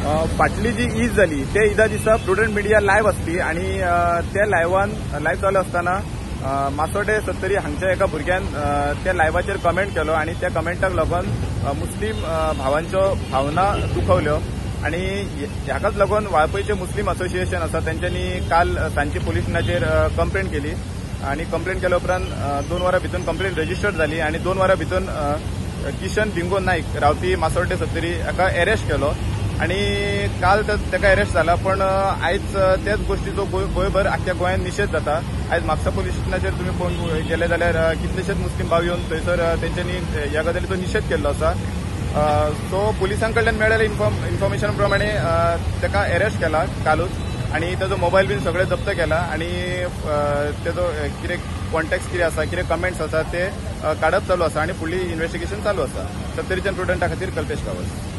फाटली जी ईद जाली ते ईदा दिसा प्रुडंट मिडिया लायव्ह आसली आनी त्या लायव्हान लायव्ह चालू आसतना मासोर्डे सत्तरी हांगच्या एका भुरग्यान त्या लायव्हाचेर कमेंट केलो आनी त्या कमेंटाक लागून मुस्लीम भावांच्यो भावना दुखवल्यो आनी हाकाच लागून वाळपयचे मुस्लीम असोसिएशन आसा तेंच्यांनी काल सांजची पुलीस स्टेशनाचेर कंप्लेन केली आनी कंप्लेन केल्या उपरांत 2 वरां भितर कंप्लेन रजिस्टर जाली आनी 2 वरां भितर किशन भिंगो नायक रावपी मासोर्डे सत्तरी हाका अरेस्ट केलो आनी काल ताका अरेस्ट जाला, पण आयज त्याच गोष्टीचो गोंयभर आख्ख्या गोंयांत निशेध जाता. आयज म्हापसा पुलीस स्टेशनाचेर तुमी पळोवंक गेले जाल्यार कितलेशेच मुस्लीम भाव येवन थंयसर तेंच्यांनी ह्या गजालीचो निशेध केल्लो आसा. सो पुलिसां कडल्यान मेळ्ळेल्या इन्फॉर्मेशन प्रमाणे ताका अरेस्ट केला कालूच आनी ताजो मोबायल बीन सगळें जप्त केला आनी ताजो कितें कॉन्टेक्ट कितें आसा, कितें कमेंट्स आसा ते काडप चालू आसा आनी फुडली इन्वेस्टिगेशन चालू आसा. सत्तरीच्यान प्रुडंटा खातीर कल्पेश गांवस.